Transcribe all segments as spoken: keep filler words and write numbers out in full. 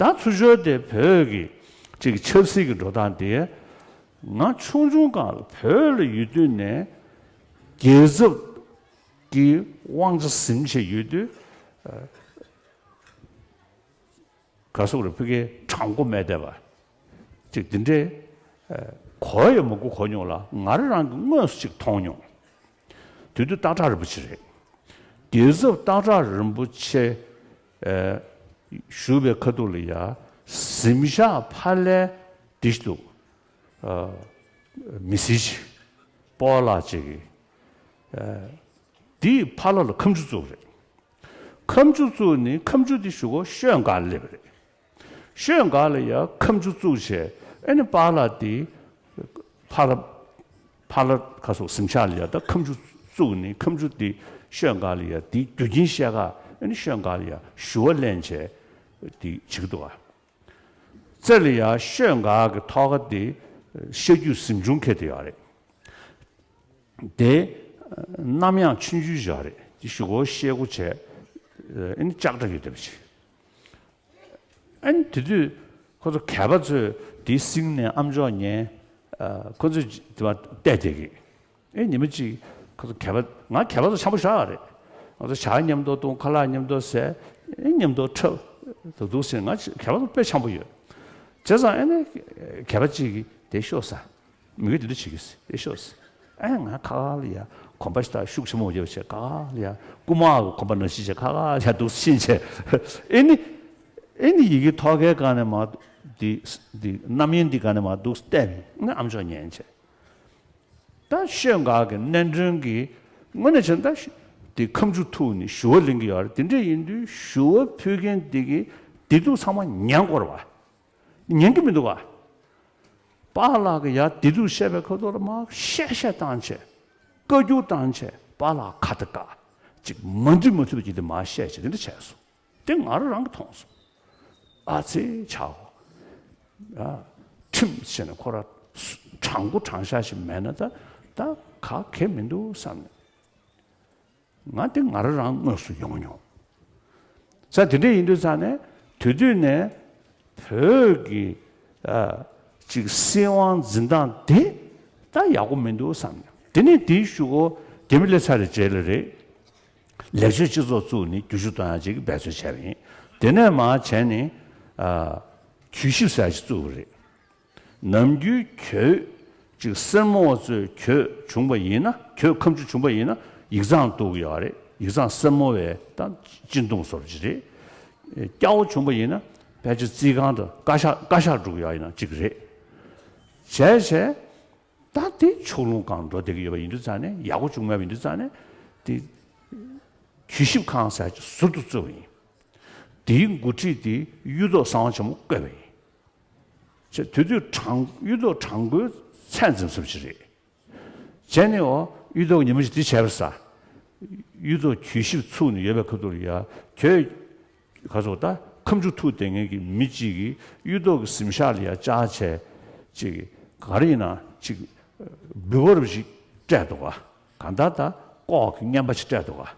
ད་ཚུར་ཕྱོགས་དེ་བོད་ཀྱི་ཅིག་ཆབ་སྲིད་ཀྱི་འགྲོ་སྟངས་དེ། ང་ཆུང་ཆུང་སྒང་ལ་བོད་ལ་ཡོད་དུས་ནས་རྒྱལ་ཚབ་ཀྱི་དབང་ཆ་ཟིན་བྱས་ཡོད་དུས། ག་སོག་རེ་ཕི་ཀའི་དྲང་པོ་མེད་བསྡད་པ་ཅིག་འདི་འདྲའི་གོ་ཡང་མ་གོ་གོ་མྱོང་ལ། ང་རང་རང་གི་དངོས་སུ་ཅིག་མཐོང་མྱོང་། དེ་དུས་སྟག་བྲག་རིན་པོ་ཆེ་རེད། རྒྱལ་ཚབ་སྟག་བྲག་རིན་པོ་ཆེ་བཞུགས་པའི་ཁ་ཐུག་ལ་ཡ་གཟིམ་ཤག་ཕ་ལྷའི་འདི་ཞིག་འདུག་མི་སེར་ཅིག་སྤོ་ལགས་ཅིག་གིས་འདིའི་ཕ་ལྷ་ལ་ཁ་མཆུ་བཙུགས་རེད། ཁ་མཆུ་བཙུགས་ནི་ཁ་མཆུ་དེ་གཞུག་གུ་ཤོད་འགའ་སླེབས་རེད། ཤོད་འགའ་ལ་ཡ་ཁ་མཆུ་བཙུགས་བྱས། ཨེ་ནི་པཱ་ལགས་དེ་ཕ་ལ་ཕ་ལ་ཁ་སོགས་གཟིམ་ཤག་ལ་ཡ་ད་ཁ་མཆུ་བཙུགས་ནི་ཁ་མཆུ་དེ་ཤོད་འགའ་ལ་ཡ་དེ་རྒྱུ་རྐྱེན་བཤད་ག་ཨེ་ནི་ཤོད་འགའ་ལ་ཡ་ཞུ་བ་ལེན་བྱས་དེ་བྱེད་ཀྱི་འདུག་ག་རྩེ་ལ་ཡ་ཤོད་འགའ་གི་ཐོག་ཁ་དེ་ཤ་རྒྱུས་གཟིམ་ཆུང་ཁེལ་དེ་ཡོད་རེད། དེ་གནམ་ཡངས་ཆུང་ཆུང་ཞིག་རེད། དེ་གཞུག་གུ་ཤེལ་སྒོ་བྱས། ཨེ་ནི་ལྕགས་དྲ་ཡོད་བསྡད་པ་ཞིག་ཨེ་ནི་དེ་དུས་ཁོ་ཚོ་གད་པ་ཚོས་དེ་བསྲིངས་ནས་ཨམ་ཅོག་ཉན། ཁོ་ཚོས་དེ་མ་བལྟས་བསྡད་ཀྱི། ཨེ་ཉི་མ་གཅིག་ཁོ་ཚོ་གད་པ། ང་གད་པ་ཚོ་འཆམ་པོ་ཞེ་དྲག་རེད། ང་ཚོ་ཇ་མཉམ་དུ་བཏུང་། ཁ་ལག་མཉམ་དུ་ཟས། ཨེ་མཉམ་དུ་འཁྲབ། ད་དུང་ཟེར་ང་གད་པ་ཚོ་དཔེ་འཆམ་པོ་ཡོད། བྱས་ཙང་ཨེ་ནི་གད་པ་གཅིག་གིས་དེ་ཤོག་ཟེར། མི་གིས་དེ་འདྲ་བྱེད་ཀྱི་ཟེར། དེ་ཤོག་ཟེར། ཨེ་ང་ཁ་ཁ་ལ་ཡ་གོམ་པ་ཞིག་ད་ཤུགས་ཆེན་པོ་བརྒྱབ་བྱས། ཁ་ཁ་ལ་ཡ་རྐུ་མ་གི་གོམ་པ་ནང་བཞིན་བྱས། ཁ་ཁ་ལ་ཡ་འདུག་ཕྱིན་བྱས། ཨེ་ནི་ཨེ་ནི་ཡི་གེ་ཐོག་ཁའི་སྒང་ནས་མར་འདི་འདི་རྣམ་དབྱེ་འདི་སྒང་ནས་མར་འདུག་བལྟས་པས། ཨེ་ནི་ཨམ་ཅོག་ཉན་བྱས། ད་ཤོད་འགའ་གི་གནད་དོན་གྱི་དངོས་གནས་བྱས་ན་ད་དེ་ཁ་མཆུ་ཐུག་ནས་ཞུ་བ་ལེན་གྱི་ཡོད་རེད། དེ་འདྲ་ཡིན་དུས་ཞུ་བ་ཕུལ་མཁན་དེ་གིས་བདེ་སྡུག་ཚང་མ་ཉན་དགོས་རེད་པ། ཉན་གྱི་མི་འདུག་ག་པཱ་ལགས་ཀྱིས་ཡར་བདེ་སྡུག་བཤད་པའི་ཁ་ཐོག་ལ་མར་བཤད་བཤད་བཏང་བྱས། བཀའ་བཀྱོན་བཏང་བྱས། པཱ་ལགས་ཁ་ད་བཀག་ཅིག་མ་འགྲིག་མ་མཐུན་པ་ཅིག་དེ་མར་བཤད་བྱས། དེ་འདྲ་བྱས་སོང་། དེ་ང་རང་རང་གིས་མཐོང་སོང་། ཨ་ཙི་ཆའོ། ཨ། ཁྲིམས་ཟེར་ནས་ཁོ་རང་དྲང་པོ་དྲང་བཞག་ཞིག་མེད་ན་ད་ད་ག་གེ་མི་འདུག་བསམ་ནས། ང་དེ་ང་རང་རང་དངོས་སུ་ཡོང་མྱོང་། ས་དེ་འདྲ་ཡིན་དུས་ཙང་ནས་དེ་དུས་ནས་བོད་ཀྱི་ཨ་ཅིག་སྲིད་དབང་འཛིན་སྟངས་དེ་ད་ཡག་པོ་མི་འདུག་བསམ་ནས། དེ་ནས་དེའི་གཞུག་གུ་རྒྱ་མི་སླེབས་ཚར་བའི་རྗེས་ལ་རེད། ལེགས་བཅོས་སྤྱི་ཚོགས་བཙུགས་ནས་བསྒྱུར་བཅོས་གཏོང་ཡག་ཅིག་འབད་བརྩོན་བྱས་པ་ཡིན། དེ་ནས་མར་བྱས་ནས་ཨ་གྱོད་ཞིབ་ཟེར་ཡག་ཅིག་བཙུགས་པ་རེད། ནམ་རྒྱུན་གྱོད་ཅིག་སེར་མོ་བ་ཚོས་གྱོད་བྱུང་པ་ཡིན་ན། གྱོད་ཁ་མཆུ་བྱུང་པ་ཡིན་ན་ཡིག་ཚང་གཏུག་གི་ཡོད་རེད། ཡིག་ཚང་སེར་མོ་བས་ད་སྤྱི་འདོམས་བཟོ་འདྲ་ཅིག་རེད། སྐྱ་བོ་བྱུང་པ་ཡིན་ན་ཕལ་ཆེར་རྩིས་ཁང་དུ་བཀའ་ཤག་བཀའ་ཤག་འགྲོ་གི་ཡོད་ཡིན་ན་གཅིག་རེད། བྱས་བྱས། ད་དེ་ཕྱོགས་ལྷུང་སྒང་འགྲོ་བསྡད་ཀྱི་ཡོད་པ་ཡིན་དུས་ཙང་ནས། ཡག་པོ་བྱུང་མེད་པ་ཡིན་དུས་ཙང་ནས། དེ་གྱོད་ཞིབ་ཁང་ཟེར་ཡག་ཅིག་ཟུར་དུ་བཙུགས་པ་ཡིན། དེའི་འགོ་ཁྲིད་དེ་གཡུ་ཐོག་གསང་བ་ཆེན་མོ་བསྐོས་པ་ཡིན། ཅེས་དེ་དུས་དྲང་གཡུ་ཐོག་དྲང་པོའི་ཚད་འཛིན་ས་ཅིག་རེད། བྱས་ནས་འོ་གཡུ་ཐོག་ཉི་མ་ཞིག་དེ་བྱས་པ་ས། གཡུ་ཐོག་གྱོད་ཞིབ་ཚུགས་ནས་ཡོད་པའི་ཁ་ཐུག་ལ་ཡ་གྱོད། ག་ཚོད་ད་ཁ་མཆུ་ཐུག་བསྡད་མཁན་གྱི་མི་གཅིག་གིས་གཡུ་ཐོག་གི་གཟིམ་ཤག་ལ་ཡ་བཅར་བྱས། ཅིག་ག་རེ་ཡིན་ན་ཅིག་འབུལ་བ་རེ་ཞིག་སྤྲད་འདུག་ག་གང་ལྟར་ད་ལྐོག་གི་རྔན་པ་ཞིག་སྤྲད་འདུག་ག་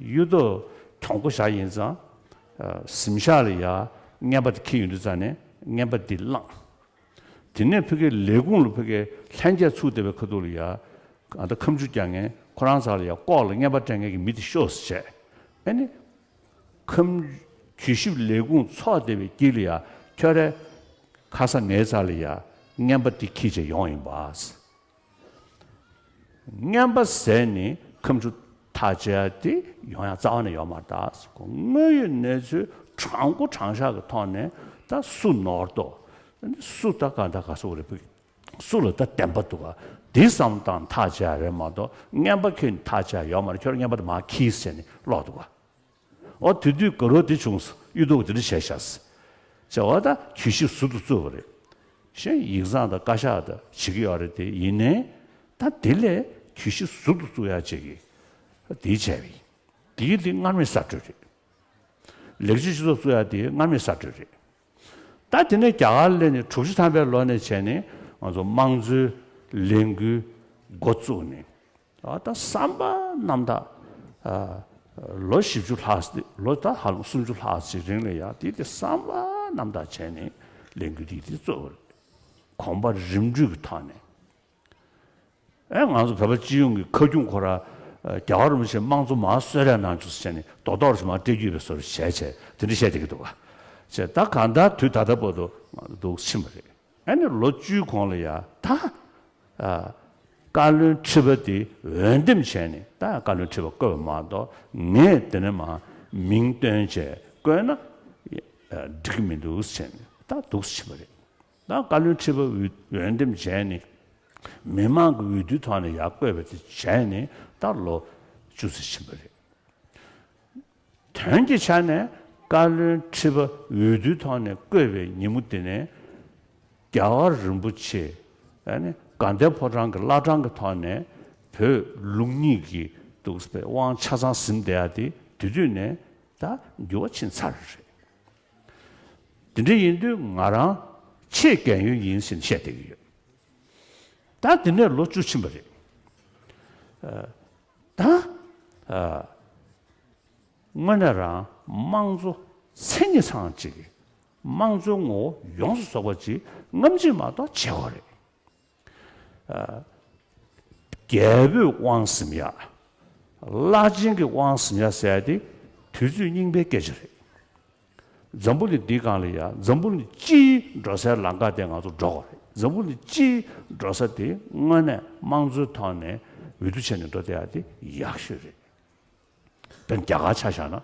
གཡུ་ཐོག་གྱོང་པོ་བཞག་ཡིན་ཙང་། ཨ། གཟིམ་ཤག་ལ་ཡ་རྔན་པ་དེ་འཁྱེར་ཡོང་དུས་ཙང་ནས་རྔན་པ་འདི་བླངས། དེ་ནས་ཕ་གིའི་ལས་ཁུངས་ལ་ཕ་གིའི་ལྷན་རྒྱས་ཚུགས་བསྡད་པའི་ཁ་ཐུག་ལ་ཡ། ཨ། ད་ཁ་མཆུ་རྒྱག་མཁན་ཁོ་རང་ཚོ་ལ་ཡ་ལྐོག་ལ་རྔན་པ་སྤྲད་མཁན་གྱི་མི་དེ་ཤོག་ཟེར་བྱས། ཨ་ནི་ཁ་མཆུ་གྱོད་ཞིབ་ལས་ཁུངས་ཚོགས་བསྡད་པའི་དཀྱིལ་ལ་ཡ་ཁྱོད་རའི་ཁ་ས་ངའི་རྩ་ལ་ཡ་རྔན་པ་འདི་འཁྱེར་བྱས་ཡོང་ཡིན་པ། རྔན་པ་ཟད་ནས་ཁ་མཆུ་ཐག་བཅད་ཡ་དེ་ཡོང་ཡ་རྩ་བ་ནས་ཡོད་མ་རེད་ད། དངོས་ཡོད་གནས་ཚུལ་དྲང་པོ་དྲང་བཞག་གི་ཐོག་ནས་ད་སུ་ནོར་ཏོ། སུ་ད་ག་ད་ག་སོ་རེད། སུ་ལ་ད་བདེན་པ་འདུག་ག་དེ་བསམ་བློ་བཏང་ཐག་བཅད་ཡ་རེད་མ་གཏོགས། རྔན་པ་ཁྱེར་ནས་ཐག་བཅད་ཡ་ཡོད་མ་རེད། ཁྱོད་རྔན་པ་དེ་མར་འཁྱེར་ཟེར་ནས་ལོག་འདུག་ག་འོ་དེ་དུས་དགའ་རབ་དེ་བྱུང་སོང་། གཡུ་ཐོག་དེ་འདྲ་བྱས་ཤག་ཟེར། བྱས་པ་ད་གྱོད་ཞིབ་ཟུར་དུ་བཙུགས་པ་རེད། གཞན་ཡིག་ཚང་དང་བཀའ་ཤག་དང་བྱེད་ཀྱི་ཡོད་རེད་དེ། ཡིན་ནའི་ད་དེ་ལས་གྱོད་ཞིབ་ཟུར་དུ་བཙུགས་ཡ་བྱེད་ཀྱི་དེ་བྱས་པ་ཡིན། དེའི་དེ་སྔར་མེད་གསར་གཏོད་རེད། ལེགས་བཅོས་སྤྱི་ཚོགས་བཙུགས་ཡ་དེ་སྔར་མེད་གསར་གཏོད་རེད། ད་དེ་ནས་རྒྱ་གར་སླེབས་ནས་དྲུག་ཅུ་ཐམ་པའི་ལོ་ནས་བྱས་ནས་ང་ཚོ་དམངས་གཙོའི་ལས་འགུལ་འགོ་བཙུགས་ནས། ཨ། ད་བསམ་པ་རྣམ་དག་ཨ། ལོ་བཞི་བཅུ་ལྷག་ཙམ། ལོ་ད་ཧ་ལམ་སུམ་ཅུ་ལྷག་ཙམ་རིང་ལ་ཡ་དེ་དེ་བསམ་པ་ རྣམ་དག་བྱས་ནས་ལས་འགུལ་དེ་དེ་གཙོ་བོ་རེད། གོམ་པ་རིམ་བགྲོད་ཀྱི་ཐོག་ནས། ཨེ་ང་ཚོ་བོད་པ་སྤྱི་ཡོངས་ཀྱི་ཁ་རྒྱུན་ཁོ་ར་ཨ་རྒྱལ་བ་རིན་པོ་ཆེ་དམངས་གཙོ་མར་གསོལ་རས་གནང་བྱུང་ཟེར་ནས་རྡོག་རྡོག་རེ་མར་སྤྲད་རྒྱུ་ཡོད་པའི་བཟོ་འདྲ་བྱས་བྱས་དེ་འདྲ་བཤད་བསྡད་ཀྱི་འདུག་ག། བྱས་ད་གང་ལྟར་དུས་ད་ལྟ་བར་དུ་འདུག་ཕྱིན་པ་རེད། ཨ་ནི་ལོ་བཅུའི་གོང་ལ་ཡ་ད་ཨ་བཀའ་བློན་ཁྲི་པ་དེ་འོས་འདེམས་བྱས་ནས་ད་བཀའ་བློན་ཁྲི་པ་བསྐོས་པ་མ་གཏོགས་ངས་དེ་ནས་མར་མིང་བཏོན་བྱས་བསྐོས་ན་ཨ་འགྲིག་གི་མི་འདུག་ཟེར་ནས་ད་འདུག་ཕྱིན་པ་རེད། ད་བཀའ་བློན་ཁྲི་པ་འོས་འོས་འདེམས་བྱས་ནས་མི་མང་གི་འོས་བསྡུའི་ཐོག་ནས་ཡར་བསྐོས་པ་དེ་བྱས་ནས་ད་ལོ་བཅུ་ཙམ་ཕྱིན་པ་རེད། དོན་གྱི་ཆ་ནས་བཀའ་བློན་ཁྲི་པ་འོས་བསྡུའི་ཐོག་ནས་བསྐོས་པའི་ཉིན་མོ་དེ་ནས་རྒྱལ་བ་རིན་པོ་ཆེ་ཨ་ནི་དགའ་ལྡན་ཕོ་བྲང་གི་བླ་བྲང་གི་ཐོག་ནས་བོད་ལུགས་གཉིས་ཀྱི་འདུག་སེ་དབང་ཆ་ཚང་ཟིན་བསྡད་ཡ་དེ་དེ་དུས་ནས་ད་འགྱུར་བ་ཕྱིན་ཚར་རེད། དེ་འདྲ་ཡིན་དུས་ང་རང་ཆེས་རྒན་ཡོལ་ཡིན་ཟེར་ནས་བཤད་བསྡད་ཀྱི་ཡོད། ད་དེ་ནས་ལོ་བཅུ་ཕྱིན་པ་རེད། ཨ་ད་ཨ་དངོས་གནས་རང་དམངས་གཙོ་མཚན་ཉིད་ཚང་ཅིག་གི་དམངས་གཙོའི་ངོ་བོ་ཡོངས་སུ་རྫོགས་པ་ཅིག་སྔ་ཕྱི་མ་གཏོགས་བྱེད་དགོས་རེད། ཨ་རྒྱལ་པོས་དབང་ཟིན་ཡ། བླ་ཆེན་གྱིས་དབང་ཟིན་ཡ་ཟེར་ཡ་དེ་དུས་ཚོད་རྙིང་པའི་སྐད་ཆ་རེད། འཛམ་བུ་གླིང་འདིའི་སྒང་ལ་ཡ་འཛམ་བུ་གླིང་སྤྱིའི་འགྲོ་སའི་ལམ་ཁ་དེ་ང་ཚོ་འགྲོ་དགོས་རེད། འཛམ་བུ་གླིང་སྤྱིའི་འགྲོ་ས་དེ་དངོས་གནས་དམངས་གཙོའི་ཐོག་ནས་འོས་བསྡུ་བྱས་ནས་འགྲོ་བསྡད་ཡ་དེ་ཡག་ཤོས་རེད། དཔེར་ན་རྒྱ་གར་ཆ་བཞག་ན།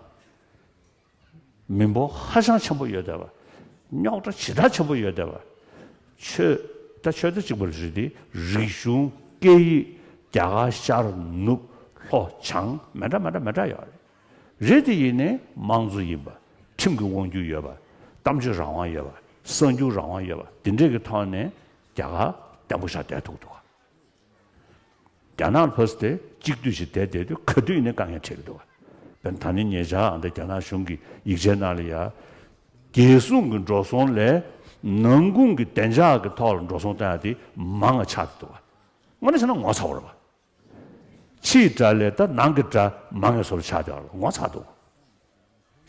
མི་འབོར་ཧ་ཅང་ཆེན་པོ་ཡོད་བསྡད་པ། རྙོག་དྲ་ཇི་ལྟར་ཆེན་པོ་ཡོད་བསྡད་པ། ཆོས་ད་ཆོས་ད་གཅིག་པ་རེད་དེ། རིག་གཞུང་སྐད་ཡིག་རྒྱ་གར་ཤར་ནུབ་ལྷོ་བྱང་མི་འདྲ་མི་འདྲ་མི་འདྲ་ཡོད་རེད། རེད་དེ་ཡིན་ནའི་དམངས་གཙོ་ཡིན་པ། ཁྲིམས་ཀྱི་དབང་སྒྱུར་ཡོད་པ། གཏམ་བརྗོད་རང་དབང་ཡོད་པ། གསར་འགྱུར་རང་དབང་ཡོད་པ། དེ་འདྲས་ཀྱི་ཐོག་ནས་རྒྱ་གར་བརྟན་པོ་ཞིག་བསྡད་ཐུབ་ཀྱི་འདུག་ག། རྒྱ་ནག་ལ་ཕར་ཚུར་དེ་གཅིག་སྡུད་ཅིག་བསྡད་བསྡད་དུས་ག་དུས་ཡིན་ནའི་དཀའ་ངལ་འཕྲད་ཀྱི་འདུག་བ། དཔེར་ན་ད་ནི་ཉེ་ཆར་ཨ་འདི་རྒྱ་ནག་གཞུང་གི་ཡིག་ཆའི་ནང་ལ་ཡ། རྒྱལ་སྲུང་གི་འགྲོ་སོང་ལས་ནང་ཁུངས་ཀྱི་བདེ་འཇགས་ཀྱི་ཐོག་ལ་འགྲོ་སོང་བཏང་ཡ་དེ་མང་ང་ཆགས་བསྡད་འདུག་བ། དངོས་གནས་བྱས་ན་ངོ་ཚ་བོ་རེད་བ། ཕྱིའི་དགྲ་ལས་ད་ནང་གི་དགྲ་མང་ངེས་བཟོ་འདྲ་ཆགས་བསྡད་པ་ལ་ངོ་ཚ་འདུག་བ།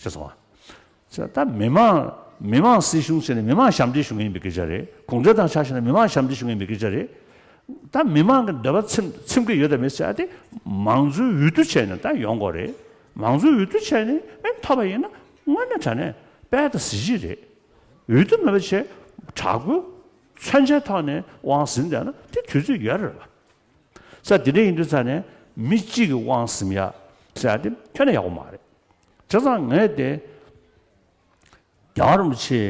ཤེས་སོང་ཨ། ད་མི་མང་མི་མང་སྲིད་གཞུང་ཟེར་ནས་མི་མང་ཞབས་འདེགས་ཞུ་མཁན་ཡིན་པའི་སྐད་ཆ་རེད། གུང་ཁྲན་ཏང་ཆ་བཞག་ན་མི་མང་ཞབས་འདེགས་ཞུ་མཁན་ཡིན་པའི་སྐད་ཆ་རེད། ད་མི་མང་གི་འདོད་པ་ཚིམ་ཚིམ་གྱི་ཡོད་དམ་མེད་ཟེར་ཡ་དེ་མང་གཙོའི་འོས་བསྡུ་བྱས་ནས་ད་ཡོང་དགོས་རེད། མང་གཙོའི་འོས་བསྡུ་བྱས་ནས་ཨེ་ཐོབ་པ་ཡིན་ན་དངོས་གནས་དྲང་གནས་དཔལ་དང་གཟི་བརྗིད་རེད། འོས་བསྡུ་མེད་པ་བྱས་དྲག་པོའི་མཚོན་ཆའི་ཐོག་ནས་དབང་ཟིན་བསྡད་ན་དེ་དུས་ཚོད་ཡོད་རེད་བ། ས་དེ་འདྲ་ཡིན་དུས་ཙང་ནས་མི་གཅིག་གི་དབང་ཟིན་ཡ་ཟེར་ཡ་དེ་ཁྱོན་ནས་ཡག་པོ་མ་རེད། བྱས་ཙང་ངས་དེ་རྒྱལ་བ་རིན་པོ་ཆེ་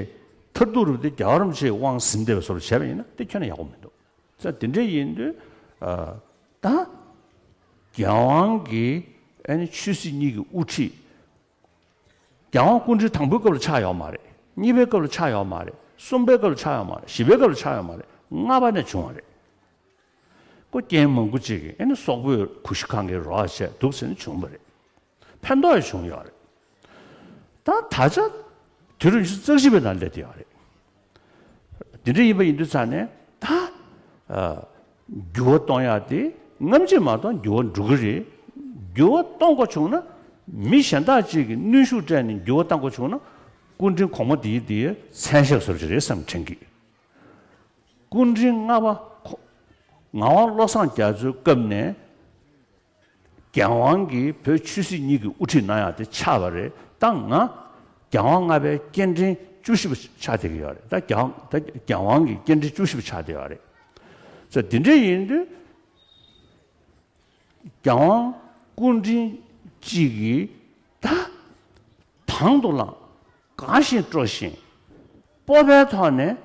མཐར་ཐུག་རུ་དེ་རྒྱལ་བ་རིན་པོ་ཆེའི་དབང་ཟིན་བསྡད་པའི་བཟོ་འདྲ་བྱས་པ་ཡིན་ན་དེ་ཁྱོན་ནས་ཡག་པོ་མི་འདུག། ས་དེ་འདྲ་ཡིན་དུས་ཨ་ད་རྒྱལ་དབང་གི་ཨ་ནི་ཆོས་སྲིད་གཉིས་ཀྱི་དབུ་ཁྲིད། རྒྱལ་དབང་སྐུ་ཕྲེང་དང་པོའི་སྐབས་ལ་ཆགས་ཡོད་མ་རེད། གཉིས་པའི་སྐབས་ལ་ཆགས་ཡོད་མ་རེད། གསུམ་པའི་སྐབས་ལ་ཆགས་ཡོད་མ་རེད། བཞི་པའི་སྐབས་ལ་ཆགས་ཡོད་མ་རེད། ལྔ་པ་ནས་བྱུང་བ་རེད། ཁོ་རྐྱེན་མང་པོ་ཅིག་གིས་ཨེ་ནི་སོག་པོས་གུ་ཤྲི་ཁང་གི་རོགས་བྱས་འདུག་ཟེར་ནས་བྱུང་བ་རེད། ཕན་ཐོགས་ཡང་བྱུང་ཡོད་རེད། ད་ད་ཆ་དུས་རབས་ཉི་ཤུ་རྩ་བཞི་པའི་ནང་སླེབས་བསྡད་ཡོད་རེད། དེ་འདྲ་ཡིན་པ་ཡིན་དུས་ཙང་ནས་ད་ཨ་འགྱུར་བ་གཏོང་ཡག་དེ་སྔ་ཕྱི་མ་གཏོགས་འགྱུར་བ་འགྲོ་གི་རེད། འགྱུར་བ་གཏོང་དགོས་བྱུང་ན་མི་གཞན་དག་ཅིག་གིས་གནོན་ཤུགས་སྤྲད་ནས་འགྱུར་བ་གཏོང་དགོས་བྱུང་ན་སྐུ་ཕྲེང་གོང་མ་དེའི་དེའི་མཚན་ཞབས་བཟོ་འདྲ་ཅིག་རེད་བསམ་དྲན་གི། སྐུ་ཕྲེང་ལྔ་པ་ཁོ་ངག་དབང་བློ་བཟང་རྒྱ་མཚོའི་སྐབས་ནས་རྒྱལ་དབང་གིས་བོད་ཆོས་སྲིད་གཉིས་ཀྱི་དབུ་ཁྲིད་གནང་ཡག་དེ་ཆགས་པ་རེད། ད་ང་རྒྱལ་དབང་ལྔ་པའི་སྐྱེ་ཕྲེང་བཅུ་བཞི་པ་ཆགས་བསྡད་ཀྱི་ཡོད་རེད། ད་རྒྱལ་དབང་ད་རྒྱལ་དབང་གི་སྐྱེ་ཕྲེང་བཅུ་བཞི་པ་ཆགས་བསྡད་ཡོད་རེད། ཙང་དེ་འདྲ་ཡིན་དུས་རྒྱལ་དབང་སྐུ་ཕྲེང་གཅིག་གིས་ད་དང་དུ་བླངས་དགའ་བཞིན་སྤྲོ་བཞིན་སྤོབས་པའི་ཐོག་ནས་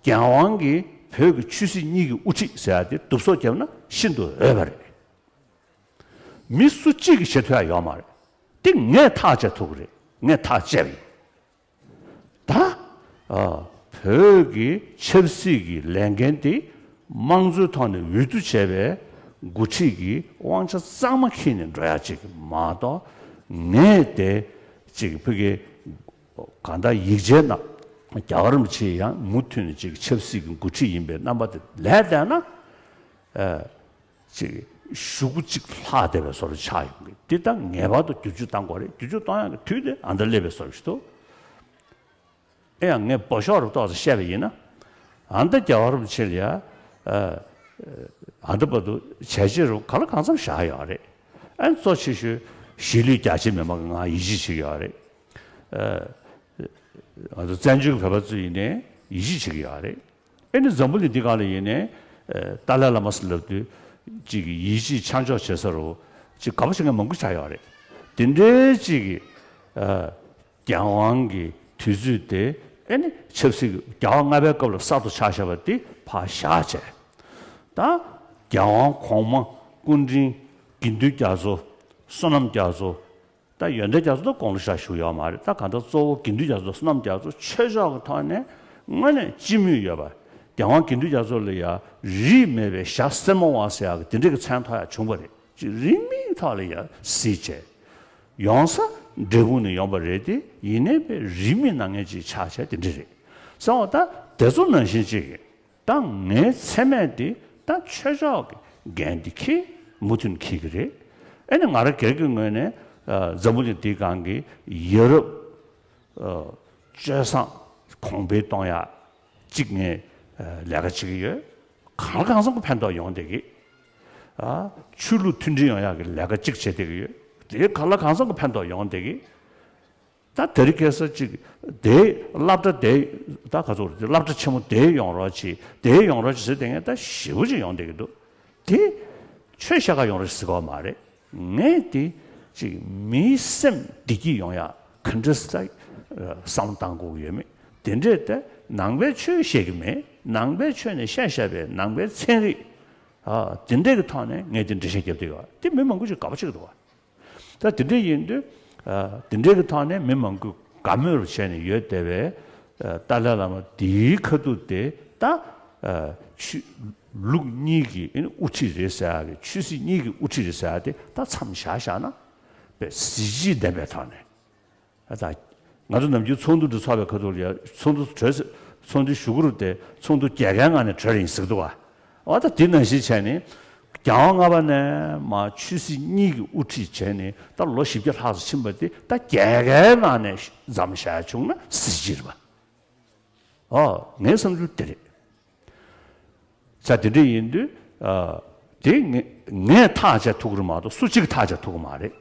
རྒྱལ་དབང་གིས་བོད་ཀྱི་ཆོས་སྲིད་གཉིས་ཀྱི་དབུ་ཁྲིད་ཟེར་ཡ་དེ་གདུབ་སོ་བརྒྱབ་ན་ཤིན་ཏུ་འོས་པ་རེད། མི་སུ་གཅིག་གིས་བྱེད་ཐུབ་ཡ་ཡོད་མ་རེད། དེ་ངས་ཐག་བཅད་ཐུབ་ཀྱི་རེད། ངས་ཐག་བཅད་པ་ཡིན། ད་ཨ་བོད་ཀྱི་ཆབ་སྲིད་ཀྱི་ལས་འགན་དེ་དམངས་གཙོའི་ཐོག་ནས་འོས་བསྡུ་བྱས་པའི་འགོ་ཁྲིད་ཀྱིས་དབང་ཆ་གཙང་མ་འཁྱེར་ནས་འགྲོ་ཡ་ཅིག་མ་གཏོགས་ངས་དེ་ཅིག་ཕ་གི་གང་ལྟར་ཡིག་ཆའི་ནང་རྒྱལ་བ་རིན་པོ་ཆེ་ཡང་མུ་མཐུད་ནས་ཅིག་ཆབ་སྲིད་ཀྱི་འགོ་ཁྲིད་ཡིན་པའི་རྣམ་པ་དེ་ལས་བསྡད་ན། ཨ་ཅིག་གཞུག་གུ་ཅིག་ལྷག་བསྡད་པའི་བཟོ་འདྲ་ཆགས་ཡོང་གི། འདི་ད་ངེས་པར་དུ་བསྒྱུར་བཅོས་གཏང་དགོས་རེད། བསྒྱུར་བཅོས་གཏོང་ཡག་གི་དུས་དེ་ཨ་མདའ་སླེབས་པའི་བཟོ་འདྲ་ཞིག་འདུག། ཨེ་ཡང་ངས་འབོ་ཤོག་རུ་ཏོག་ཙམ་བཤད་པ་ཡིན་ན། ཨ་ནི་ད་རྒྱལ་བ་རིན་པོ་ཆེ་ལ་ཡ། ཨ་ནི་བར་དུ་བྱས་རྗེས་རུ་གང་ལ་གང་འཚམ་བཞག་ཡོད་རེད། ཨ་ནི་གཙོ་ཆེ་ཤོས་གཞིས་ལུས་རྒྱ་ཆེ་མི་མང་གི་ང་ཡིད་ཆེས་བྱེད་ཀྱི་ཡོད་རེད། ཨ་ང་ཚོ་བཙན་བྱོལ་གྱི་བོད་པ་ཚོ་ཡིན་ནའི་ཡིད་ཆེས་བྱེད་ཀྱི་ཡོད་རེད། ཨེ་ནི་འཛམ་བུ་གླིང་འདི་སྒང་ལ་ཡིན་ནའི་ཏཱ་ལའི་བླ་མ་ཟེར་ལབ་དུས་ཅིག་གི་ཡིད་ཆེས་ཆ་འཇོག་བྱེད་ས་རུ་ཅིག་དགའ་པོ་བྱེད་མཁན་མང་པོ་ཆགས་ཡོད་རེད། དེ་འདྲའི་ཅིག་གི་རྒྱལ་དབང་གི་དུས་ཚོད་དེ་ཨེ་ནི་ཆབ་སྲིད་ཀྱི་རྒྱལ་བ་ལྔ་པའི་སྐབས་ལ་གསར་དུ་ཆགས་བཞག་པ་དེ་ཕར་བཞག་བྱས། ད་རྒྱལ་དབང་གོང་མ་སྐུ་ཕྲེང་དགེ་འདུན་རྒྱ་མཚོ། བསོད་ནམས་རྒྱ་མཚོ། ད་ཡོན་ཏན་རྒྱ་མཚོ་ད་དགུང་ལོ་ཞེ་དྲག་བཞུགས་ཡོད་མ་རེད། ད་གང་ལྟར་གཙོ་བོ་དགེ་འདུན་རྒྱ་མཚོ་དང་བསོད་ནམས་རྒྱ་མཚོ་ཆོས་ཕྱོགས་ཀྱི་ཐོག་ནས་དངོས་གནས་སྤྱི་མོས་ཡོད་པ། རྒྱལ་དབང་དགེ་འདུན་རྒྱ་མཚོ་ལ་ཡང་རིས་མེད་པའི་ཞྭ་སེར་མོ་བ་ཟེར་ཡག་གི་དེ་འདྲ་གི་མཚན་ཐོགས་ཡག་བྱུང་བ་རེད། ཅིག་རིས་མེད་ཐོག་ལ་ཡང་གཟིགས་བྱས། ཡོང་ས་འབྲས་སྤུངས་ནས་ཡོང་བ་རེད་དེ། ཡིན་ནའི་པའི་རིས་མེད་གནང་མཁན་ཅིག་ཆགས་བྱས་དེ་འདྲ་རེད། གསང་བ་ད་དེ་ཚོ་ནང་བཞིན་ཅིག་ད་ངའི་མཚན་སྨད་དེ་ད་ཆོས་ཕྱོགས་ཀྱི་འགན་དེ་འཁྱེར། མུ་མཐུད་འཁྱེར་གྱི་རེད། ཨེ་ནི་ང་རང་སྒེར་གྱི་ངོས་ནས་ཨ་འཛམ་བུ་གླིང་འདིའི་སྒང་གི་ཡ་རབས་ཨ་སྤྱོད་བཟང་གོང་འཕེལ་གཏོང་ཡག་ཅིག་ངས་ཨ་ལས་ཀ་བྱེད་ཀྱི་ཡོད། གང་ལ་གང་འཚམ་གྱི་ཕན་ཐོགས་ཡོང་བསྡད་ཀྱི། ཨ་ཆོས་ལུགས་མཐུན་སྒྲིལ་ཡོང་ཡག་གི་ལས་ཀ་ཅིག་བྱེད་བསྡད་ཀྱི་ཡོད། དེ་གང་ལ་གང་འཚམ་གྱི་ཕན་ཐོགས་ཡོང་བསྡད་ཀྱི། ད་དེ་རིང་ཁ་སང་ཅིག་དེའི་སློབ་གྲྭ་དེ་ད་ག་ཚོད་རེད། སློབ་གྲྭ་ཆེན་མོ་དེ་ཡོང་རོགས་གྱིས། དེ་ཡོང་རོགས་གྱིས་ཟེར་དེ་ངས་ད་ཞེ་པོ་ཅིག་ཡོང་བསྡད་ཀྱི་འདུག་དེ་ཆོས་བཤད་ག་ཡོང་རོགས་ཟེར་གོ་མ་རེད། ངས་དེ་ཅིག་མིའི་སེམས་བདེ་སྐྱིད་ཡོང་ཡག་ག་འདྲ་ཟེར་ད་བསམ་བློ་བཏང་དགོས་ཀྱི་ཡོད་མེད། དེ་འདྲས་ད་ནང་པའི་ཆོས་བཤད་ཀྱི་མེད། ནང་པའི་ཆོས་ནས་བཤད་བཤད་པའི་ནང་པའི་ཚན་རིག་ཨ་དེ་འདྲས་ཀྱི་ཐོག་ནས་ངས་དེ་འགྲེལ་བཤད་རྒྱབ་བསྡད་ཡོད། དེ་མི་མང་པོ་ཅིག་དགའ་པོ་བྱེད་ཀྱི་འདུག་བ། ད་དེ་འདྲ་ཡིན་དུས། ཨ་དེ་འདྲའི་གི་ཐོག་ནས་མི་མང་པོས་དགའ་མོས་རུ་བྱས་ནས་ཡོད་བསྡད་པའི་ཨ་ཏཱ་ལའི་བླ་མ་དེའི་ཁ་ཐུག་དེ་ད་ཨ་ཆོས་ལུགས་གཉིས་ཀྱི་ཨ་ནི་དབུ་ཁྲིད་རེད་ཟེར་ཡག་གི། ཆོས་སྲིད་གཉིས་ཀྱི་དབུ་ཁྲིད་རེད་ཟེར་ཡག་དེ་ད་མཚམས་བཞག་བཞག་ན་དཔེ་གཟི་བརྗིད་ལྡན་པའི་ཐོག་ནས། ཨ་ད་ང་ཚོ་ནམ་རྒྱུན་ཚོགས་འདུ་འདི་ཚོགས་པའི་ཁ་ཐུག་ལ་ཡ་ཚོགས་འདུ་གྲོལ་ཚེ་ཚོགས་འདུའི་གཞུག་གུ་རུ་དེ་ཚོགས་འདུ་རྒྱལ་ཁའི་ངང་ནས་གྲོལ་ཡིན་ཟེར་གི་འདུག་ག་འོ་ད་དེ་ནང་བཞིན་བྱས་ནས་རྒྱལ་དབང་ལྔ་པ་ནས་མར་ཆོས་སྲིད་གཉིས་ཀྱི་དབུ་ཁྲིད་བྱས་ནས་ད་ལོ་བཞི་བརྒྱ་ལྷག་ཙམ་ཕྱིན་པ་དེ་ད་རྒྱལ་ཁའི་ངང་ནས་མཚམས་བཞག་བྱུང་ན་གཟི་བརྗིད་རེད་པ། ཨོ་ངའི་བསམ་ཚུལ་དེ་རེད། ས་དེ་འདྲ་ཡིན་དུས། ཨ་དེ་ངས་ངས་ཐག་བཅད་ཐུབ་ཀྱི་རེད་མ་གཏོགས་སུ་གཅིག་གིས་ཐག་བཅད་ཐུབ་ཀྱི་མ་རེད།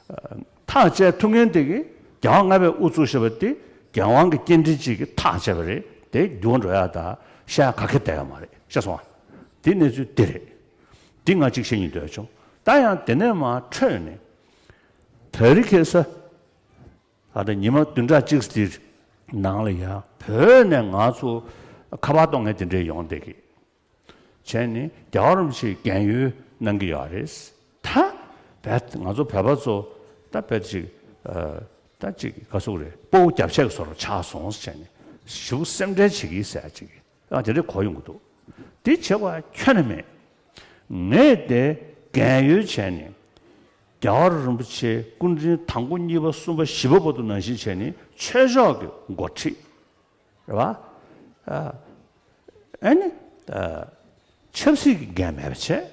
ཨ་ཐག་བཅད་ཐུབ་མཁན་དེ་གིས་རྒྱལ་དབང་ལྔ་པས་དབུ་བཙུགས་བཞག་པ་དེ་རྒྱལ་དབང་གི་སྐྱེ་ཕྲེང་གཅིག་གིས་ཐག་བཅད་པ་རེད། དེ་འགྱུར་བ་འགྲོ་ཡག་ད་བཤད་ཡག་ག་གེ་བསྡད་ཡོད་མ་རེད། ཤེས་སོང་ང་། དེ་གནས་ཚུལ་དེ་རེད། དེ་ང་གཅིག་བཤད་སྙིང་འདོད་བྱུང་། ད་ཡང་དེ་ནས་མར་འཕྲོས་ནས་དེ་རིང་ཁ་སང་། ད་ལྟ་ཉི་མ་བདུན་ཕྲག་གཅིག་འདིར་ནང་ལ་ཡང་བོད་ནས་ང་ཚོ་ཁ་པར་གཏོང་མཁན་དེ་འདྲས་ཡོང་བསྡད་ཀྱི། བྱས་ནས་རྒྱལ་བ་རིན་པོ་ཆེས་རྒན་ཡོལ་གནང་གི་ཡོད་རེད། ད་བས་ང་ཚོ་བོད་པ་ཚོ་ད་བས་ཅིག་ཨ་ད་ཅིག་ག་ཟེར་དགོས་རེད། དཔའ་བོ་རྒྱབ་ཆད་ཀྱི་བཟོ་འདྲ་ཆགས་སོང་ཟེར་བྱས་ནས་ཞེ་པོ་སེམས་ཁྲལ་བྱེད་ཀྱི་ཟེར་ཡག་ཅིག་ཨ་དེ་འདྲས་གོ་ཡོང་གི་འདུག་དེ་བྱེད་དགོས་ཡག་ཁྱོན་ནས་མེད། ངས་དེ་རྒན་ཡོལ་བྱས་ནས་རྒྱལ་བ་རིན་པོ་ཆེ་སྐུ་ཕྲེང་དང་པོ་གཉིས་པ་གསུམ་པ་བཞི་པ་བར་དུ་ནང་བཞིན་བྱས་ནས་ཆོས་ཕྱོགས་ཀྱི་འགོ་ཁྲིད་རེད་བ། ཨ་ཨ་ནི་ཨ་ཆབ་སྲིད་ཀྱི་འགན་མེད་པ་བྱས།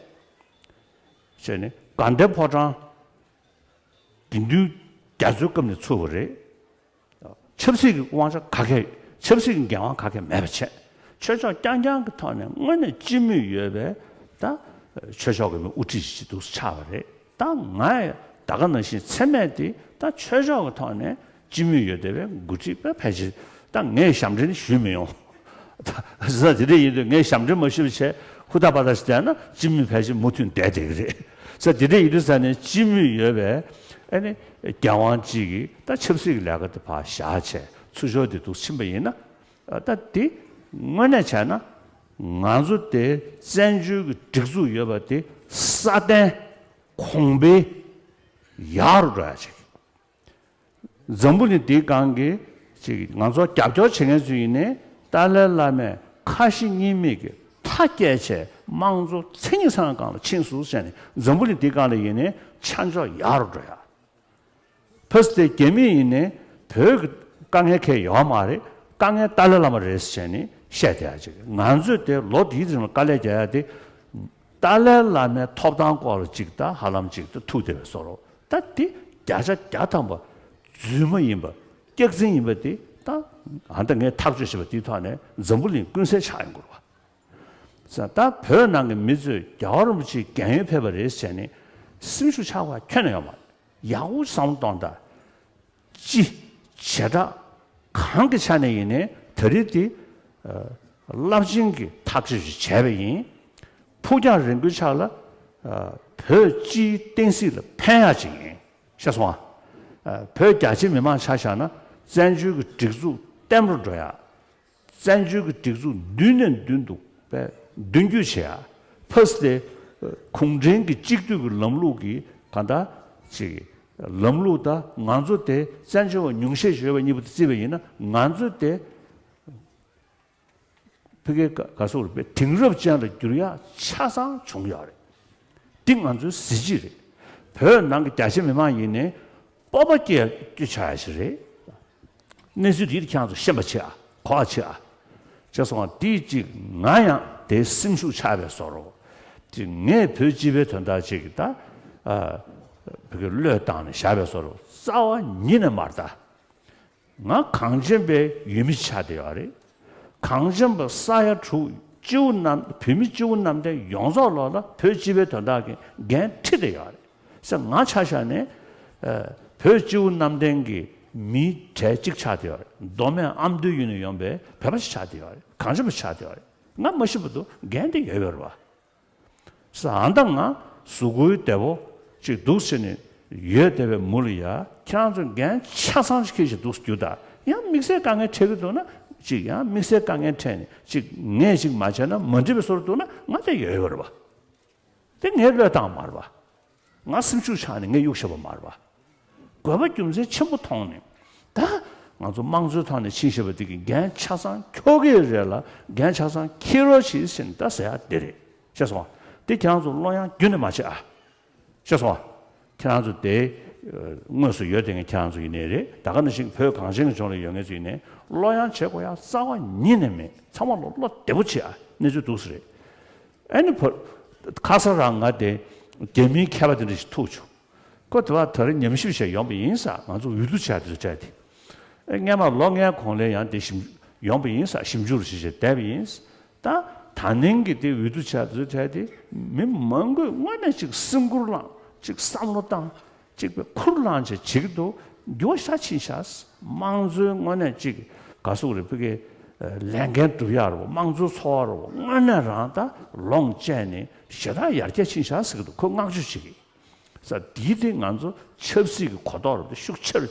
བྱས་ནས་དགའ་ལྡན་ཕོ་བྲང་དགེ་འདུན་རྒྱ་མཚོའི་སྐབས་ནས་ཚུགས་པ་རེད། ཆབ་སྲིད་ཀྱི་དབང་ཆ་ག་གེ། ཆབ་སྲིད་ཀྱི་འགན་དབང་ག་གེ་མེད་པ་བྱས། ཆོས་ཕྱོགས་རྐྱང་རྐྱང་གི་ཐོག་ནས་དངོས་གནས་སྤྱི་མོས་ཡོད་པའི་ད་ཆོས་ཕྱོགས་ཀྱི་མི་དབུ་ཁྲིད་ཅིག་ཏུ་ཆགས་པ་རེད། ད་ང་ཡང་ད་ག་ནང་བཞིན་མཚན་སྨད་དེ་ད་ཆོས་ཕྱོགས་ཀྱི་ཐོག་ནས་སྤྱི་མོས་ཡོད་བསྡད་པའི་འགོ་ཁྲིད་པ་ཕལ་ཆེར་ད་ངས་ཞབས་འདྲེན་ཞུས་མི་ཡོང་། ད་ས་དེ་འདྲ་ཡིན་དུས་ངས་ཞབས་འདྲེན་མ་ཞུས་པ་བྱས་ཧུར་ཐག་པ་ཐག་ཞིག་བསྡད་ན་སྤྱི་མོས་ཕལ་ཆེར་མུ་མཐུད་བསྡད་བསྡད་ཀྱི་རེད། ས་དེ་འདྲ་ཡིན་དུས་ས་ནས་སྤྱི་མོས་ཡོད་པའི་ཨ་ནི་རྒྱལ་དབང་གཅིག་གིས་ད་ཆབ་སྲིད་ཀྱི་ལས་ཀ་དེ་ཕར་བཞག་བྱས་ཚུར་ཕྱོགས་དེ་འདུག་ཕྱིན་པ་ཡིན་ན། ད་དེ་དངོས་གནས་བྱས་ན་ང་ཚོ་དེ་བཙན་བྱོལ་གྱི་སྒྲིག་འཛུགས་ཡོད་པ་དེ་སྲ་བརྟན་གོང་འཕེལ་ཡག་རུ་འགྲོ་ཡག་ཅིག་འཛམ་བུ་གླིང་འདིའི་སྒང་གི་ཅིག་ང་ཚོ་རྒྱབ་སྐྱོར་བྱེད་མཁན་ཚོ་ཡིན་ནའི་ཏཱ་ལའི་བླ་མས་ཁ་ཞེ་གཉིས་མེད་ཀྱི་མཐའ་བསྐྱལ་བྱས་དམངས་གཙོ་མཚན་ཉིད་ཚང་སྒང་ལ་ཕྱིན་སོང་ཟེར་ནས་འཛམ་བུ་གླིང་འདིའི་སྒང་ལ་ཡིན་ནའི་ཆ་འཇོག་ཡག་རུ་འགྲོ་ཡག་ཕ་སི་ཏེ་རྒྱ་མི་ཡིན་ནའི་བོད་ཀྱི་དཀའ་ངལ་གང་ཡང་ཡོད་མ་རེད། དཀའ་ངལ་ཏཱ་ལའི་བླ་མ་རེད་ཟེར་ནས་བཤད་བསྡད་ཡག་ཅིག་ང་ཚོས་དེ་ལོ་འདིའི་རིང་ལ་དཀའ་ལས་རྒྱག་ཡག་དེ། ཏཱ་ལའི་བླ་མའི་ཐོབ་ཐང་སྐོར་ལ་ཅིག་ད་ཧ་ལམ་ཅིག་ད་ཐུག་བསྡད་པའི་བཟོ་འདྲ། ད་དེ་བརྒྱ་ཆ་བརྒྱ་ཐམ་པ་རྫུན་མ་ཡིན་པ། སྐྱག་རྫུན་ཡིན་པ་དེ་ ད་ཨ་ད་ངས་ཐག་གཅོད་བྱས་པ་དེའི་ཐོག་ནས་འཛམ་བུ་གླིང་ཀུན་གསལ་ཆགས་ཡོང་གི་རེད་བ། ད་བོད་ནང་གི་མི་ཚོས་རྒྱལ་བ་རིན་པོ་ཆེའི་རྒན་ཡོལ་ཕེབས་པ་རེད་ཟེར་ནས་སེམས་ཤུགས་ཆག་པ་ཁྱོན་ནས་ཡོད་མ་རེད། ཡག་པོ་བསམ་བློ་གཏོང་དང་། སྤྱི་བྱེ་བྲག་གང་གི་ཆ་ནས་ཡིན་ནའི་ད་རེས་དེ་རླབས་ཆེན་གྱི་ཐག་གཅོད་ཅིག་བྱས་པ་ཡིན། ཕུགས་རྒྱང་རིང་པོའི་ཆ་ལ་བོད་སྤྱིའི་བསྟན་སྲིད་ལ་ཕན་ཡག་ཅིག་ཡིན། ཤེས་སོང་ཨ། བོད་རྒྱ་ཆེ་མི་མང་ཆ་བཞག་ན་བཙན་བྱོལ་གྱི་སྒྲིག་འཛུགས་བརྟན་པོར་འགྲོ་ཡག་བཙན་བྱོལ་གྱི་སྒྲིག་འཛུགས་མདུན་ནས་མདུན་དུ་དཔེ་མདུན་སྐྱོད་བྱེད་ཡ། ཕ་སི་དེ་གུང་ཁྲན་གྱི་གཅིག་སྡུད་ཀྱི་ལམ་ལུགས་ཀྱི་གང་ལྟར་ཅིག་ལམ་ལུགས་དང་ང་ཚོ་དེ་བཙན་བྱོལ་བ་ཉུང་ཤས་ཤིག་ཡོད་པ་གཉིས་པོ་དེ་བརྩིས་པ་ཡིན་ན། ང་ཚོ་དེ་ཕ་གིའི་ག་ག་སོགས་རུ་དཔེ་དེང་རབས་ཅན་ལ་འགྱུར་ཡ་ཆ་ཚང་བྱུང་ཡོད་རེད། འདི་ང་ཚོའི་གཟི་བརྗིད་རེད། བོད་ནང་གི་རྒྱ་ཆེ་མི་མང་ཡིན་ནའི་སྤོབས་པ་སྐྱེ་སྐྱེ་ཆོག་ཡ་ཞིག་རེད། གནས་ཚུལ་འདི་ཁྱེད་རང་ཚོ་ཤེས་པ་བྱེད་ཨ། གོ་བ་བྱེད་ཨ། བྱས་སོང་བ་འདི་གཅིག་ང་ཡང་དེ་སེམས་ཤུགས་ཆག་པའི་བཟོ་འདྲ། དེ་ངས་བོད་སྤྱི་པའི་དོན་དག་ཅིག་ད་ཨ་བོད་ཀྱི་བློས་བཏང་ནས་བཞག་པའི་བཟོ་འདྲ་རྩ་བ་ཉིད་ནས་མ་རེད་ད། ང་གངས་ཅན་པའི་ཡུལ་མི་ཆགས་བསྡད་ཡོད་རེད། གངས་ཅན་པ་ས་ཡ་དྲུག་སྤྱི་བོ་གནམ་བོད་མི་སྤྱི་བོ་གནམ་བསྟན་ཡོངས་རྫོགས་ལོག་ལ་བོད་སྤྱི་པའི་དོན་དག་གི་འགན་འཁྲི་བསྡད་ཡོད་རེད་ཟེར། ང་ཆ་བཞག་ནས་ཨ་བོད་སྤྱི་བོ་གནམ་བསྟན་གྱི་མིའི་གྲས་གཅིག་ཆགས་བསྡད་ཡོད་རེད། མདོ་སྨད་ཨ་མདོའི་ཡུལ་ནས་ཡོང་པའི་བོད་པ་ཞིག་ཆགས་བསྡད་ཡོད་རེད། གངས་ཅན་པ་ཆགས་བསྡད་ཡོད་རེད། ང་མ་ཤི་བར་དུ་འགན་དེ་ཡོད་ཡོད་རེད་བ། ས་ཨ་མདའ་ང་གཟུགས་པོའི་བདེ་པོ་ཅིག་འདུག་ཟེར་ནས་ཡོད་བསྡད་པའི་མུ་ལ་ཡ་ཁྱེད་རང་ཚོ་འགན་ཆ་ཚང་ཞིག་འཁྱེར་ཞིག་འདུག་རྒྱུ་ད། ཡང་དམིགས་བསལ་དཀའ་ངལ་འཕྲད་ཀྱི་འདུག་ན་ཅིག་ཡང་དམིགས་བསལ་དཀའ་ངལ་འཕྲད་ནས་ཅིག་ངས་ཅིག་མ་བྱས་ན་མ་འགྲིག་པའི་བཟོ་འདྲ་འདུག་ན་ང་དེ་ཡོད་ཡོད་རེད་བ། དེ་ངས་བློས་བཏང་མ་རེད་བ། ང་སེམས་ཤུགས་ཆག་ནས་ངས་གཡུག་བཞག་པ་མ་རེད་བ། དགོས་པ་རྒྱུ་མཚན་ཆེན་པོ་མཐོང་ནས། ད་ང་ཚོ་དམངས་གཙོའི་ཐོག་ནས་ཕྱིན་བཞག་པ་དེ་གི་འགན་ཆ་ཚང་འཁྱོག་གི་རེད་ལ། འགན་ཆ་ཚང་འཁྱེར་རོགས་བྱེད་ཟེར་ནས་ད་ཟེར་ཡ་དེ་རེད། ཤེས་སོང་བ། དེ་ཁྱེད་རང་ཚོ་བློ་ཡང་རྒྱུན་ནས་མ་ཆེ་ཨ། ཤེས་སོང་བ། ཁྱེད་རང་ཚོ་དེ་དངོས་སུ་ཡོད་དེ་ངས་ཁྱེད་རང་ཚོ་ཡིན་ནའི་རེད། ད་ག་ནང་བཞིན་བོད་གངས་ཅན་གྱི་ལྗོངས་ལ་ཡོད་མཁན་ཚོ་ཡིན་ནའི་བློ་ཡང་བྱེད་དགོས་ཡ་རྩ་བ་ཉིད་ནས་མེད། ཚང་མ་ལོ་བློ་བདེ་པོ་བྱེད་ཨ། གནས་ཚུལ་འདུག་སེ་རེད། ཨ་ནི་བོད་ཁ་སང་རང་ང་དེ་རྒྱ་མིའི་མཁས་པ་དེ་འདྲ་ཞིག་ཐུག་བྱུང་། ཁོ་དེ་བ་ད་རེས་ཉམས་ཞིབ་བྱས་ཡོང་པ་ཡིན་ས། ང་ཚོ་འོས་བསྡུ་བྱས་དེ་ཚོ་སྤྲད་དེ། ཨེ་སྔན་མ་ལོ་ལྔའི་གོང་ལ་ཡང་དེ་ཞིབ་ཡོང་པ་ཡིན་ས། ཞིབ་འཇུག་རུ་བྱེད་བྱས་བསྡད་པ་ཡིན། ད་ད་ནིང་གི་དེ་འོས་བསྡུ་བྱས་དེ་ཚོ་སྤྲད་དེ་མི་མང་པོས་དངོས་གནས་ཅིག་སེམས་ཁུར་བླངས། ཅིག་བསམ་བློ་བཏང་། ཅིག་པའི་ཁུར་བླངས་བྱས་བྱེད་ཀྱི་འདུག་འགྱུར་བ་ཤ་ཕྱིན་ཤག་དམངས་གཙོའི་དངོས་གནས་ཅིག་ག་ཟེར་དགོས་རེད། ཕ་གི་ལས་འགན་སྒྲུབ་ཡག་རེད་བ། དམངས་གཙོའི་འཚོ་བ་རེད་བ། དངོས་གནས་རང་ད་ལོངས་སྤྱད་ནས་ཞེ་དྲག་ཡར་རྒྱས་ཕྱིན་ཤག་ཟེར་གྱི་འདུག་ཁོས་བསྔགས་བརྗོད་བྱེད་ཀྱི་ས། འདིའི་སྟེང་ང་ཚོ་ཆབ་སྲིད་ཀྱི་གོ་རྟོགས་རེད་བ། ཤུགས་ཆེ་རུ་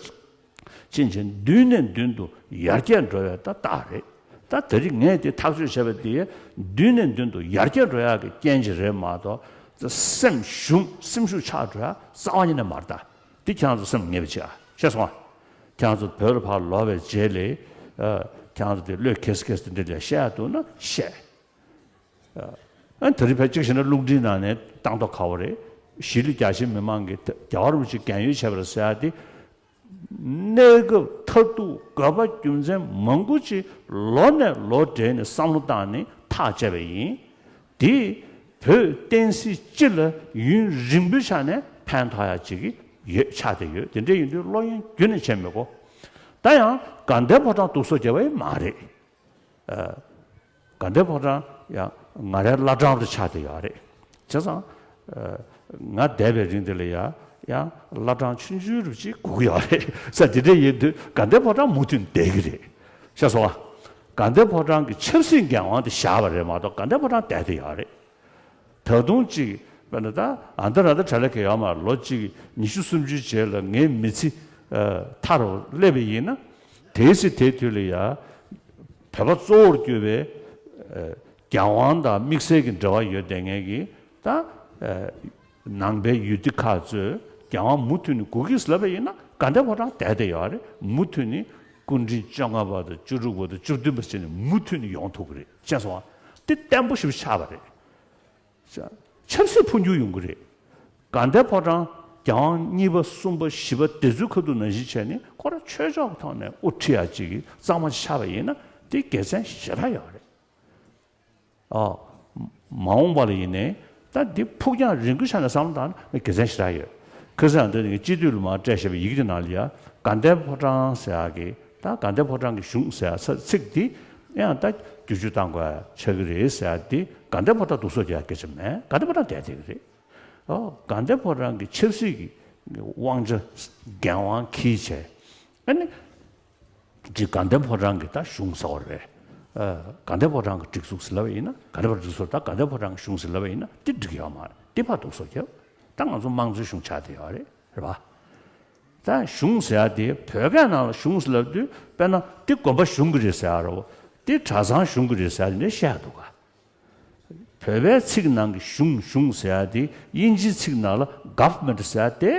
ཕྱིན་བྱས་མདུན་ནས་མདུན་དུ་ཡར་རྒྱས་འགྲོ་བའི་ད་རྟགས་རེད། ད་ད་རེས་ངས་དེ་ཐག་གཅོད་བྱས་པ་དེ་མདུན་ནས་མདུན་དུ་ཡར་རྒྱས་འགྲོ་ཡག་གི་རྐྱེན་ཅིག་རེད་མ་གཏོགས། སེམས་ཞུམ་སེམས་ཤུགས་ཆག་འགྲོ་ཡག་རྩ་བ་ཉིད་ནས་མ་རེད་ད། འདི་ཁྱེད་རང་ཚོ་སེམས་ངེས་པ་བྱེད་ཨ། ཤེས་སོང་ཨ། ཁྱེད་རང་ཚོ་བོད་ལ་ཕར་ལོག་པའི་རྗེས་ལ་ཨ་ཁྱེད་རང་ཚོ་དེ་བློས་འཁེལ་སེ་འཁེལ་སེ་དེ་འདྲ་ལ་བཤད་ཡག་འདུག་ན་བཤད། ཨ་ད་རེས་ཕལ་ཆེར་བཤད་ན་རླུང་འཕྲིན་ནང་ནས་བཏང་མདོག་ཁ་པོ་རེད། གཞིས་ལུས་རྒྱ་ཆེ་མི་མང་གིས་རྒྱལ་བ་རིན་པོ་ཆེ་རྒན་ཡོལ་བྱས་པ་རེད་ཟེར་ཡག་དེ། གནས་སྐབས་མཐར་ཐུག་དགོས་པ་རྒྱུ་མཚན་མང་པོ་ཅིག་ལོ་ནས་ལོ་བགྲེས་ནས་བསམ་བློ་བཏང་ནས་ཐག་བཅད་པ་ཡིན། དེས་བོད་བསྟན་སྲིད་སྤྱི་ལ་ཡུན་རིང་པོའི་ཆ་ནས་ཕན་ཐོགས་ཡག་ཅིག་ཡོད་ཆགས་བསྡད་ཡོད། དེ་འདྲ་ཡིན་དུས་བློ་གཡེང་རྒྱུན་ནས་བྱེད་མི་དགོས། ད་ཡང་དགའ་ལྡན་ཕོ་བྲང་སྡུག་སོ་རྒྱབ་པ་ཡང་མ་རེད། ཨ། དགའ་ལྡན་ཕོ་བྲང་ཡང་ང་རའི་བླ་བྲང་དུ་ཆགས་བསྡད་ཡོད་རེད། བྱས་ཙང་ཨ་ང་བསྡད་པའི་རིང་དེ་ལ་ཡང་ཡང་བླ་བྲང་ཆུང་ཆུང་རུ་ཅིག་སྒུག་གི་ཡོད་རེད་ས། དེ་འདྲ་ཡིན་དུས་དགའ་ལྡན་ཕོ་བྲང་མུ་མཐུད་ནས་བསྡད་ཀྱི་རེད། ཤེས་སོང་ཨ། དགའ་ལྡན་ཕོ་བྲང་གི་ཆབ་སྲིད་འགན་དབང་དེ་བཞག་པ་རེད་མ་གཏོགས་དགའ་ལྡན་ཕོ་བྲང་བསྡད་བསྡད་ཡོད་རེད། ད་དུང་གཅིག་དཔེར་ན་ད་ཨ་མདའ་ར་ད་གྲ་ལ་གེ་ཡོད་མ་རེད། ལོ་གཅིག་ཉི་ཤུ་སུམ་ཅུའི་རྗེས་ལ་ངའི་མི་ཚེ་ཨ་མཐའ་རུ་སླེབས་པ་ཡིན་ན། དེའི་ཚེ་དེའི་དུས་ལ་ཡ་བོད་པ་གཙོ་བོར་གྱུར་པའི་ཨ་རྒྱལ་དབང་དང་དམིགས་བསལ་གྱི་འབྲེལ་བ་ཡོད་བསྡད་མཁན་གྱི་ད་ཨ་ནང་པའི་ཡུལ་སྡེ་ཁག་ཚོས་རྒྱལ་དབང་མུ་མཐུད་ནས་དགོས་ཀྱི་ལབ་པ་ཡིན་ན་དགའ་ལྡན་ཕོ་བྲང་བསྡད་བསྡད་ཡོད་རེད། མུ་མཐུད་ནས་སྐུ་ཕྲེང་བཅོ་ལྔ་པ་དང་བཅུ་དྲུག་པ་དང་བཅུ་བདུན་པ་བྱས་ནས་མུ་མཐུད་ནས་ཡོང་ཐུབ་ཀྱི་རེད། ཤེས་སོང་ཨ། དེ་བརྟན་པོ་ཞེ་པོ་ཆགས་པ་རེད། ཆབ་སྲིད་འཕོ་འགྱུར་ཡོང་གི་རེད། དགའ་ལྡན་ཕོ་བྲང་རྒྱལ་དབང་གཉིས་པ་གསུམ་པ་བཞི་པ་དེ་ཚོའི་ཁ་ཐུག་ནང་བཞིན་བྱས་ནས་ཁོ་རང་ཆོས་ཕྱོགས་ཀྱི་ཐོག་ནས་དབུ་ཁྲིད་ཡག་ཅིག་གི་གཙང་མ་ཆགས་པ་ཡིན་ན་དེ་དགེ་མཚན་ཞེ་དྲག་ཡོད་རེད། ཨོ། མ་འོངས་པ་ལ་ཡིན་ནའི་ད་འདི་ཕུགས་རྒྱང་རིང་པོའི་ཆ་ནས་བསམ་བློ་བཏང་ན་དགེ་མཚན་ཞེ་དྲག་ཡོད། ཁ་སང་འདི་ནི་སྤྱི་འཐུས་ལ་མར་སྤྲད་བཞག་པའི་ཡི་གེ་དེ་ནང་ལ་ཡ་དགའ་ལྡན་ཕོ་བྲང་ཟེར་ཡག་གི་ ད་དགའ་ལྡན་ཕོ་བྲང་གི་གཞུང་ཟེར་ཡ་ཚིག་འདི་ཡང་ད་བསྒྱུར་བཅོས་བཏང་དགོས་ཆགས་ཀྱི་རེད་ཟེར་ཡ་འདི་དགའ་ལྡན་ཕོ་བྲང་སྡུག་སོ་རྒྱག་སྐད་ཆ་མེད། དགའ་ལྡན་ཕོ་བྲང་བསྡད་བསྡད་ཀྱི་རེད། ཨོ་དགའ་ལྡན་ཕོ་བྲང་གི་ཆབ་སྲིད་ཀྱི་དབང་ཆ་འགན་དབང་འཁྱེར་བྱས། ཨ་ནི་འདི་དགའ་ལྡན་ཕོ་བྲང་གི་ད་གཞུང་ཟེར་བ་རེད། ཨ་དགའ་ལྡན་ཕོ་བྲང་གི་སྒྲིག་འཛུགས་ཟེར་ལབ་པ་ཡིན་ན། དགའ་ལྡན་ཕོ་བྲང་སྒྲིག་འཛུགས་ད་དགའ་ལྡན་ཕོ་བྲང་གི་གཞུང་ཟེར་ལབ་པ་ཡིན་ན་དེ་འགྲིག་ཡོད་མ་རེད། དེ་ཕར་སྡུག་སོ་རྒྱབ། ད་ང་ཚོ་དམངས་གཙོའི་གཞུང་ཆགས་བསྡད་ཡོད་རེད། རེད་པ། ད་གཞུང་ཟེར་ཡ་དེ་བོད་སྐད་ནང་ལ་གཞུང་ཟེར་ལབ་དུས་དཔེར་ན་དེ་དགོན་པ་གཞུང་གི་རེད་ཟེར་ཡ་རེད། དེ་གྲྭ་ཚང་གཞུང་གི་རེད་ཟེར་ཡ་དེ་འདྲ་བཤད་འདུག་ག་བོད་པའི་ཚིག་ནང་གི་གཞུང་གཞུང་ཟེར་ཡ་དེ་དབྱིན་ཇིའི་ཚིག་ནང་ལ་government་ཟེར་ཡ་དེ་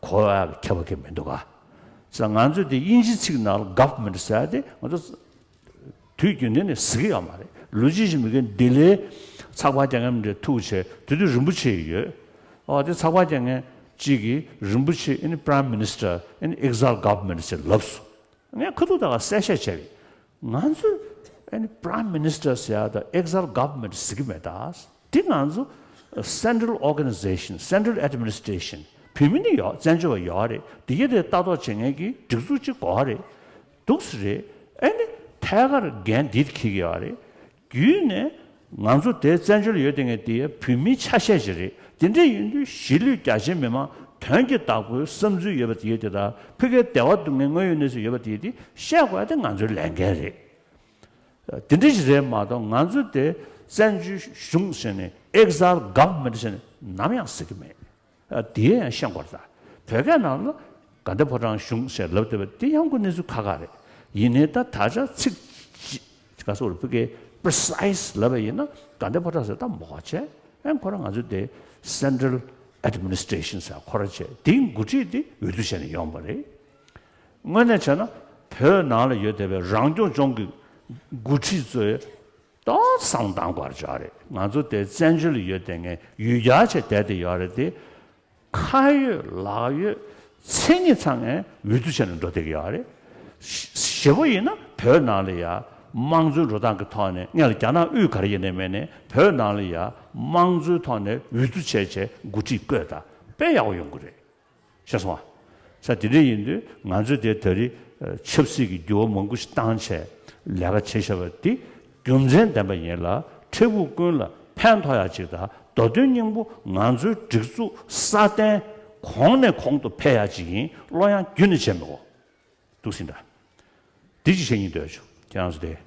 གོ་ཡ་གི་ཁྱད་པར་གང་མི་འདུག་ག་ས་ང་ཚོས་དེ་དབྱིན་ཇིའི་ཚིག་ནང་ལ་government་ཟེར་ཡ་དེ་ང་ཚོ་དུས་རྒྱུན་ལྡན་ནས་ཟེར་གྱི་ཡོད་མ་རེད། ལོ་རྒྱུས་ཤིག་མི་དགོས། ལྡི་ལིའི་ཚགས་པར་རྒྱག་མཁན་འདྲ་ཐུག་བྱས་དེ་དུས་རིན་པོ་ཆེ་ཡོད། ཨོ་དེ་ཚགས་པར་རྒྱག་མཁན་གཅིག་གིས་རིན་པོ་ཆེ་ཨ་ནི་Prime Minister ཨ་ནི་exile government་ཟེར་ལབ་སོང་། ངས་ཁ་ཐུག་ད་ག་གསལ་བཤད་བྱས་པས། ང་ཚོས་ཨ་ནི་Prime Minister་ཟེར་ཡ་དང་exile government་ཟེར་གྱི་མེད་ད། འདི་ང་ཚོ་Central Organization, Central Administration། བོད་མི་ནི་ཡོད། བཙན་བྱོལ་བ་ཡོད་རེད། འདི་གའི་དེ་ལྟ་རྟོག་བྱེད་མཁན་གྱི་སྒྲིག་འཛུགས་གཅིག་དགོས་རེད། འདུག་སེ་རེད། ཨ་ནི་ཐད་ཀར་འགན་འདི་འཁྱེར་གྱི་ཡོད་རེད། བརྒྱུད་ནས་ང་ཚོ་དེ་བཙན་བྱོལ་ཡོད་དེ་ངས་དེ་བོད་མིའི་ཆ་ཤས་ཤིག་རེད། དེ་འདྲ་ཡིན་དུས་གཞིས་ལུས་རྒྱ་ཆེའི་མི་མང་དོན་གྱི་བདག་པོའི་བསམ་ཚུལ་ཡོད་པ་དེ་དེ་དང་ཕ་གིའི་བདེ་བ་སྡུག་བསྔལ་དངོས་ཡོད་གནས་ཚུལ་ཡོད་པ་དེ་དེ་བཤད་དགོས་ཡ་དེ་ང་ཚོའི་ལས་འགན་རེད། དེ་འདྲ་ཞིག་རེད་མ་གཏོགས་ང་ཚོ་དེ་བཙན་བྱོལ་གཞུང་ཟེར་ནས་exile government་ཟེར་ནས་ནམ་ཡང་ཟེར་གྱི་མེད། ཨ་དེ་ཡང་ཤེས་དགོས་རེད་ད། བོད་སྐད་ནང་ལ་དགའ་ལྡན་ཕོ་བྲང་གཞུང་ཟེར་ལབ་བསྡད་པ་དེ་ཡང་ཁོ་གནས་ཚུལ་ཁག་ཁག་རེད། ཡིན་ནའི་ད་ད་ཆ་ཚིག་ག་སོགས་རེད། བོད་སྐད་precise་ལབ་པ་ཡིན་ན་དགའ་ལྡན་ཕོ་བྲང་ཟེར་ད་མོ་ཁ་བྱས། ཨ་ཁོ་རང་ང་ཚོ་དེ་Central Administration་ཟེར་ཁོ་རང་བྱས། དེའི་འགོ་ཁྲིད་དེ་འོས་བསྡུ་བྱས་ནས་ཡོང་བ་རེད། དངོས་གནས་བྱས་ན་བོད་ནང་ལ་ཡོད་བསྡད་པའི་རང་སྐྱོང་ལྗོངས་ཀྱི་འགོ་ཁྲིད་ཚོས་ཏོག་བསམ་བཏང་དགོས་ཀྱི་རེད། ང་ཚོ་དེ་བཙན་བྱོལ་ལ་ཡོད་བསྡད་མཁན་ཡུལ་གྱར་བྱས་བསྡད་བསྡད་ཡོད་རེད་དེ། ཁ་ཡོད་ལག་ཡོད་མཚན་ཉིད་ཚང་ནས་འོས་བསྡུ་བྱས་ནས་འགྲོ་བསྡད་ཀྱི་ཡོད་རེད། ཞེ་པོ་ཡིན་ན་བོད་ནང་ལ་ཡ་དམངས་གཙོའི་འགྲོ་སྟངས་ཀྱི་ཐོག་ནས་སྔོན་ལ་རྒྱ་ནག་དབུས་ག་རེ་ཡིན་ནའི་མིན་ནའི་བོད་ནང་ལ་ཡ་དམངས་གཙོའི་ཐོག་ནས་འོས་བསྡུ་བྱས་བྱས་འགོ་ཁྲིད་བསྐོས་ད་དཔེ་ཡག་པོ་ཡོང་གི་རེད། ཤེས་སོང་ཨ། ས་དེ་འདྲ་ཡིན་དུས་ང་ཚོས་དེ་ད་རེས་ཆབ་སྲིད་ཀྱི་འགྱུར་བ་མང་པོ་ཞིག་བཏང་བྱས་ལས་ཀ་བྱེད་བཞག་པ་འདི་རྒྱུ་མཚན་ལྡན་པ་ཡིན་ལ། འཕྲལ་ཕུགས་ཀུན་ལ་ཕན་ཐོགས་ཡག་ཅིག་དང་། མདོ་དོན་སྙིང་པོ་ང་ཚོའི་སྒྲིག་འཛུགས་སྲ་བརྟན་གོང་ནས་གོང་དུ་འཕེལ་ཡག་ཅིག་ཡིན། བློ་ཡང་རྒྱུན་ནས་བྱེད་མི་དགོས། འདུག་ཟིན་འདྲ། འདི་ཅིག་བཤད་སྙིང་འདོད་བྱུང་། ཁྱེད་རང་ཚོ་དེ་